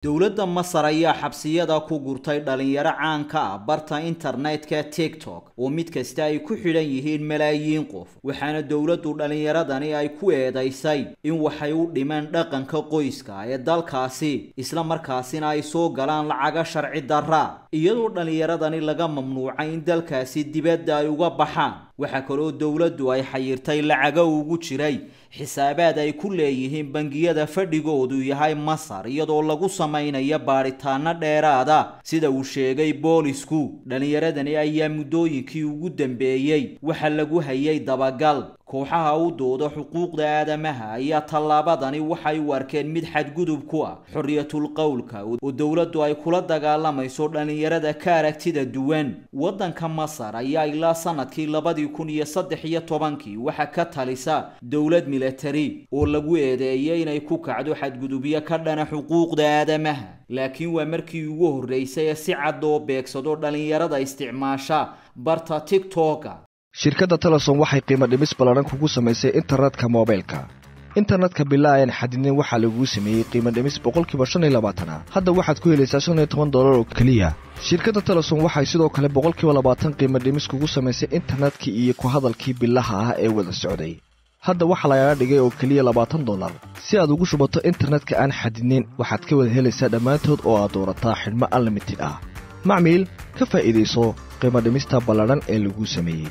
Dowladda Masar ayaa xabsiyada ku gurtay dhalinyaro caanka ah barta internetka TikTok, oo mid kasta ay ku xidhan yihiin malaayiin qof, waxaana dowladdu dhalinyaradani ay ku eedaysay in waxay u dhimeen dhaqanka qoyska ee dalkaasi, isla markaasina ay soo galaan lacaga sharci darra, iyadoo dhalinyaradani laga mamnuucay in dalkaasi dibadda ay uga baxaan. Waxaa kaloo dowladdu ay xayirtay lacago ugu jiray xisaabaad ay ku leeyihiin bangiyada fadhigoodu yahay Masar, iyadoo lagu samaynayo baadhitaano dheeraada, sida uu sheegay boolisku. Dhalinyaradani ayaa muddooyinkii ugu dambeeyey waxaa lagu hayay dabagal. Kooxaha u dooda xuquuqda aadamaha ayaa tallaabadani waxay u arkeen mid xadgudub ku ah xorriyatul qowlka, oo dowladdu ay kula dagaalamayso dhalinyarada ka aragtida duwan. Waddanka Masar ayaa ilaa sanadkii 2013-kii waxaa ka talisa dowlad military oo lagu eedeeyay inay ku kacdo xadgudubyo ka dhana xuquuqda aadamaha, laakiin waa markii ugu horreysay ee si cad oo beegsado dhalinyarada isticmaasha barta TikToka. Shirkadda Telesom waxay qiimo dhimis ballaadhan kugu samaysay internetka moobaylka. Internetka bilaa ayaan xadidnin waxaa laguu sameeyey qiimo dhimis 25% ah. Hadda waxaad ku helaysaa $15 oo keliya. Shirkadda Telesom waxay sidoo kale 20% qiimo dhimis kugu samaysay internetkii iyo ku hadalkii bilaha ah ee wada socday. Hadda waxaa lagaga dhigay oo keliya $20. Si aad ugu shubato internetka aan xadidnayn, waxaad ka wada helaysaa dhammaantood oo aad doorataa xidhmo unlimited ah. Macmiil, ka faa'iidayso qiimo dhimista ballaadhan ee laguu sameeyey.